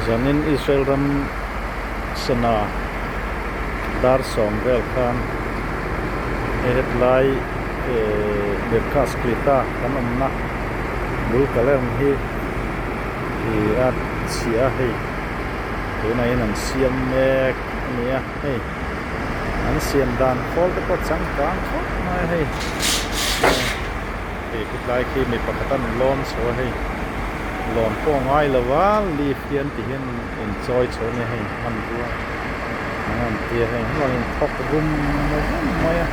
Zanin Israel ram sana dar sawm vel khan hei hetlai ehh Merkaz Klita kan awmna bul kalem hi ih a chhia a hei tunah hian an siam mek a ni a hei an siam dan khawl te pawh changkang khawp mai a hei Hei khawtlai khi mi pakhat an lawn chho a hei lawn pawh a ngai lo a lift hi an ti hian in chawi chho a nia hei hmanrua ang an tia hei an rawn inthawk rum rum mai a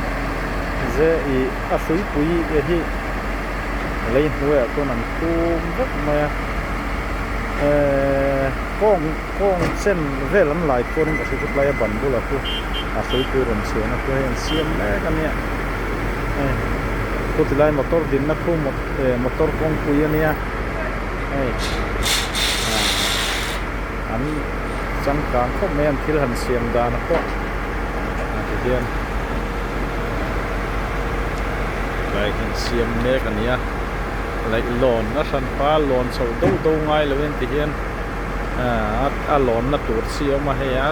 ze ih a hruipui e hi lei hnuaiah chuan an phum vek mai a ehh kawng kawng chen vel an lai khuanin ka hre khawtlai a ban bulah khu a hruipui rawn chhuahna khu hei an siam mek a nia hei khu ti lai motor dinna khu motor kawngpui a nia hei ah an changkang khawp mai an thil han siam dan a pawh ah ti hian tlai hian siam mek a nia leihlawn a hran pa lawn chhoh do do ngai lo in ti hian ah a lawnna tur chi a awm a hei a.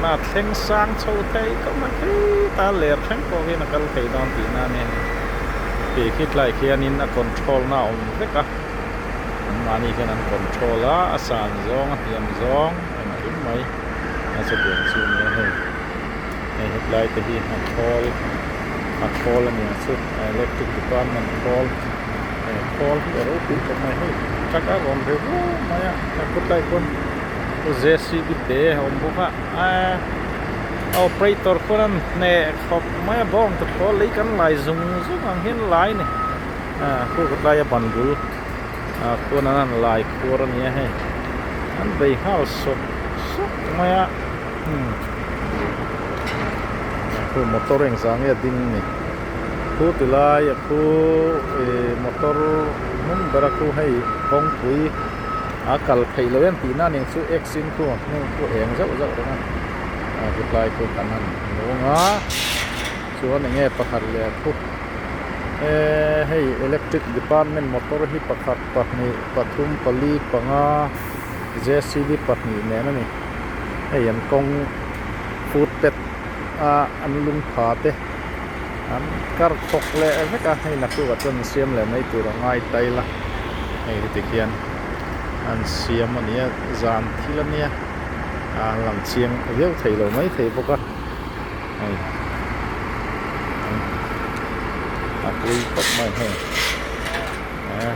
A thleng sang chho thei khawp mai khita ler thleng pawh hian a kal thei dawn tihna a nia hei tih khi tlai khianin a control na a awm vek a anmahni khian an control a a san zawng a hniam zawng engkim mai a chutiang chu a nia hei hei hetlai te hi a khawl a khawl a nia chu electric department khawl he khawl hi a ropui khawp mai hei truck a rawn ri ruau mai a khawtlai khawn. Jcb te a awm bawk a aaa a operator khuan an hneh khawp mai a bawng te pawh lei kan lai zung zung ang hian lai a ni ah khu tlai a ban bul ah khuan an han lai khuar a ni a hei an bei nghal sawk sawk mai a umm khu motor engzah nge a ding ni khu ti lai a khu ih motor hnung ber a khu hei kawngpui. A kal theih loh em tihna nen chu x in khu hnung khu eng zauh zauh reng a a khawtlai khu kan han nung a chuan eng nge pakhat leh a thu eee hei electric department motor hi pakhat pahnih pathum pali panga jcb pahnih nen a ni hei an kawng footpath a an lungpha te an kar khawk leh vek a hei naktukah chuan an siam leh mai tur a ngai tail a hei heti khian an siam a ni a zan thil a nia a lang chiang viau thei lo mai thei bawk a hei a pui khawp mai hei eh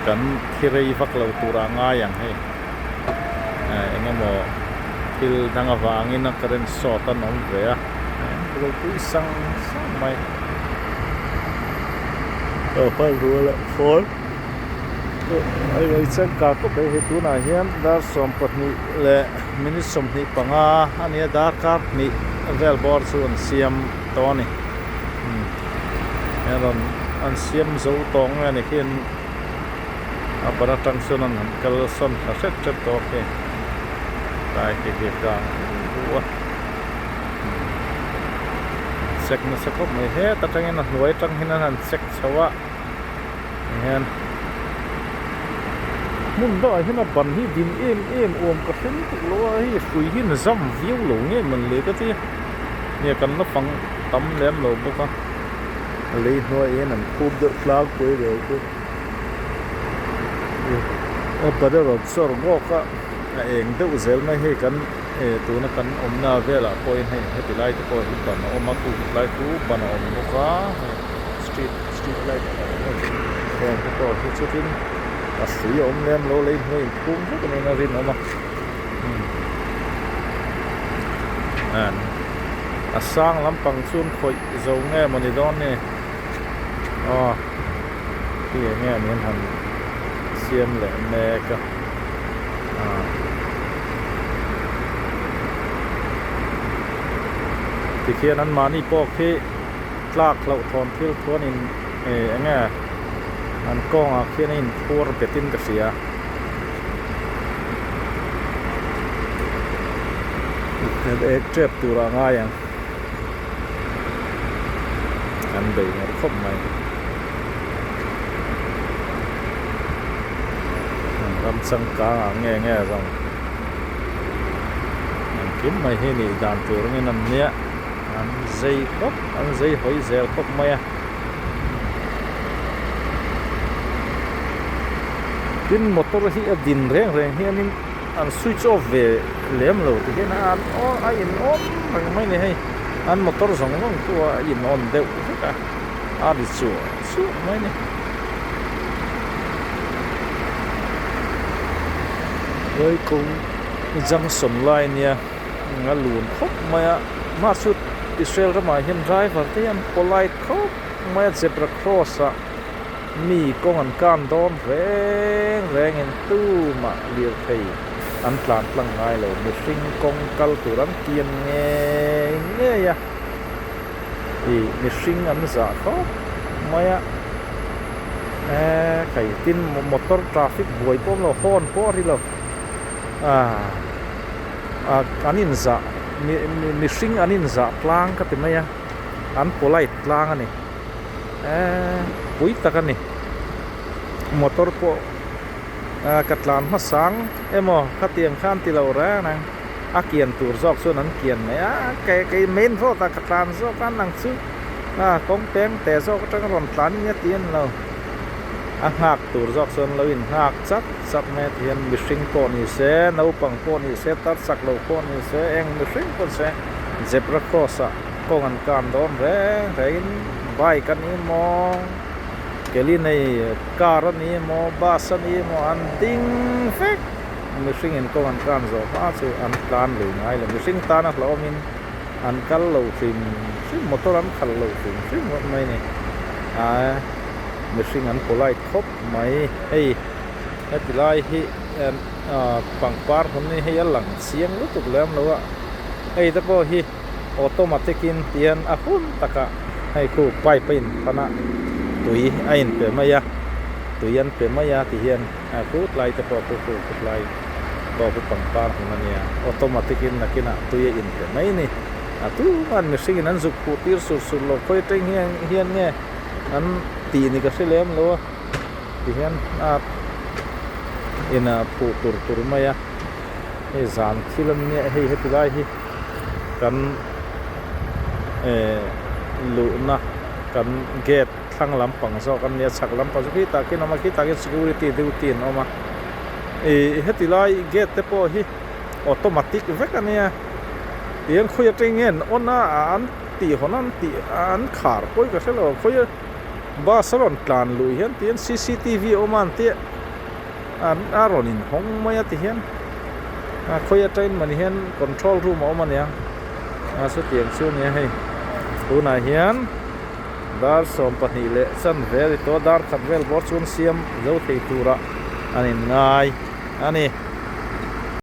kan thi rei vak lo tur ah ngai ang hei eh eng emaw thil dang avangin a current short an awm ve a ropui sang sang mai a hmanrua leh khawl changkang khawp mai hei tunah hian dar 20 leh minute 25 a ni a darkar hnih vel bawr chu an siam tawh a ni rawn an siam zo tawh nge ni khi a ban atang chuan an han kal sawn thla hret hret tawh a khi tlai khi khi kang ru a check nasa khawp mai het atangin a hnuai atang hian an han check chho a tihian hmun dangah hian a ban hi din em em awm ka hre lutuk lo a hei hrui hian zam viau lo nge mawn le ka ti nia kan la fang tam lem lo bawk a a lei hnuaiah hian an khup deuh tlangpui ve chu a ban a rawn sawr bawk a a eng deuh zel mai hei kan eh tuna kan awmna velah pawhin hei heti lai te pawh hi ban a awm a khu lai khu ban a awm bawk a hei street street light heng te pawh hi chutin a hrui a awm lem lo lei hnuai inphum vek a niin a rinawm a a sang lampang chuan khawih zo nge mawni dawn ni aw khi eng nge an han siam leh mek a ah tikhian an mahni pawh khi tlak hlauh thawn thil thuan in eh eng nge an kawngah khian a inphuar bet in ka hria. Ek tep tur ah ngai ang an bei ngawr khawp mai. Ram changkang ah nge nge zawng engkim mai hi nih dan tur angin an nia an zei khawp an zei hawi zel khawp mai a. Tin motor hi a din reng reng hianin an switch off ve lem lo ti hian a a in on reng mai a ni hei an motor zawng zawng chu a in on deuh vek a a ri chuah chuah mai a ni. Laikawng junction lai ania a lun khawp mai a mahse Israel ramah hian driver te hian polite khawp mai a zebra cross ah mi kawng an kan dawn reng rengin tumah lirthei an tlan tlang ngai lo mihring kawng kal tur an kian ngei ngei a ih mihring an zah khawp mai a eee khai tin motor traffic buai pawh awm lo horn pawh a ri lo ah ah an inzah mihring an inzah tlang ka ti mai a an polite tlang a ni eee pui tak a ni motor pawh ah ka tlan hmasang emaw khatiang khan ti lo reng reng a kian tur zawk chuan an kian mai a kei kei main road ah ka tlan zawk a nang chu ah kawng peng te zawk atanga rawn tlan nia tih a ni lo a nghak tur zawk chuan lo in nghak chat chat mai a ti hian mihring pawh ni se naupang pawh ni se tar chak lo pawh ni se eng mihring pawh ni se zebra cross ah kawng an kan dawn reng rengin bike a ni maw keli nei car a ni maw bus a ni maw an ding vek mihring in kawng an kan zawh hma chu an tlan lui ngai lo mihring tana hlauhawmin an kal lo hrim hrim motor an khalh lo hrim hrim ngawt mai a ni ae mihring an polite khawp mai hei heti lai hi ah pangpar hmun hi hei a lang chiang lutuk lem lo a hei te pawh hi automatic in tihian a hun takah hei khu pipe a in phan a tui a in pe mai a tui an pe mai a ti hian a khut lai te pawh khu khu khut lai pawh khu pangpar hmun a nia automatic in nakinah tui a in pe mai a ni a tuman mihring in an zuk khuh tir sur sur lo khawi atang hian hian nge an tih ni ka hre lem lo a ti hian a in a phuh tur tur mai a hei zan thil an nia hei heti lai hi kan eh luhna kan gate thlang lampang zawk an nia chhak lampang chu khitah khian a awm a khitah khian security duty an awm a ih heti lai gate te pawh hi automatic vek a nia tihian khawi atang nge an on a an tih hawn an tih an khar pawh hi ka hre lo khawi bus a rawn tlan luh hian tihian cctv a awm a an tia an a rawn inhawng mai a ti hian a khawi atangin mahni hian control room a awm a nia a chutiang chu a nia hei tunah hian dar 12 leh chan vel i tawh a dar khat vel bawr chuan siam zo thei turah an inngai a ni.